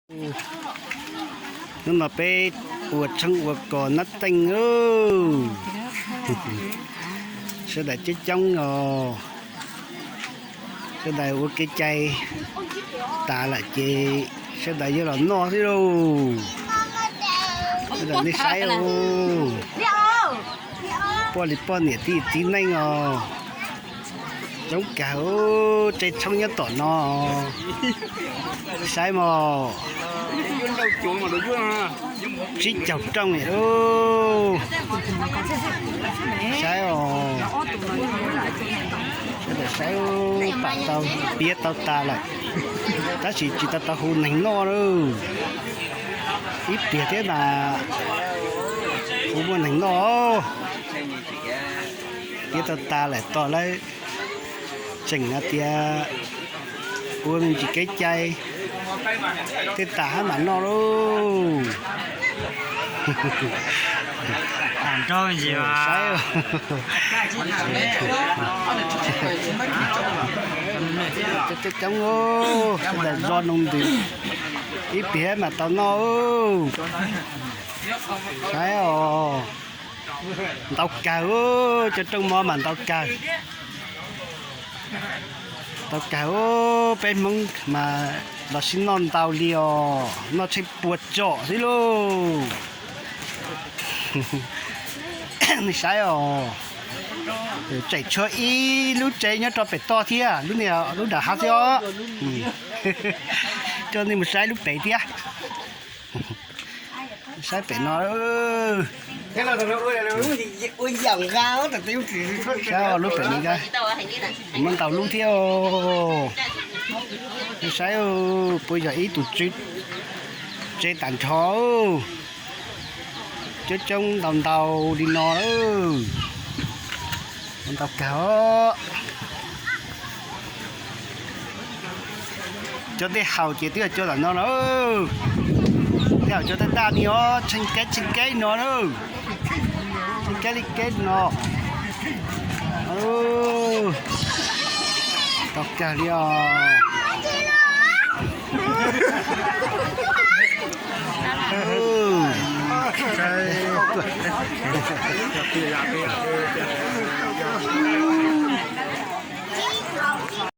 Hnub no peb ua tshoob ua kos nab teej lauj. Sawv daws coob coob os. Sawv daws ua kev cai tas lawm ces sawv daws yuav los noj xwb lauj. Sawv daws nej saib os, poj li poj niam tij txiv neej os. Coob kawg, tsev tshoob nyob tom no. Saib mog, tsib caug rooj li lauj. Saib os, sawv daws saib, pam tau piav tau tas lawm, tab sis tsis tau tau hu neeg noj lauj. Ib pliag thiab mas hu muaj neeg noj. Piav tau tas lawm, tos lawv tseem hais tias ua me ntsis kev cai tej tas hab mam noj lauj. Saib, coob coob, sawv daws zov noo ntws, ib pliag mam tau noj. Saib os, ntau kawg, cov rooj mov mas ntau kawg. Ntau kawg, peb Hmoob mas los sib noj ntau li os, noj tsheej puas tsom xwb lauj. Nej saib os, tseem tshuav ib lub tsev nyob rau pem toj thiab, lub niag lub nram hav xwb os. Coj nej mus saib lub pem thiab. Saib pem no, saib lub pem no, muaj ntau lub thiab. Nej saib, puas yog ib tug tsev tag nrho, coob coob ntau ntau li no, ntau kawg os. Cov tej haus ces twb yog cov tom no na. Tej haus cov taj daj ni os, tsheej keb tsheej keb no na. Tsheej keb li keb no. Tau kawg li os.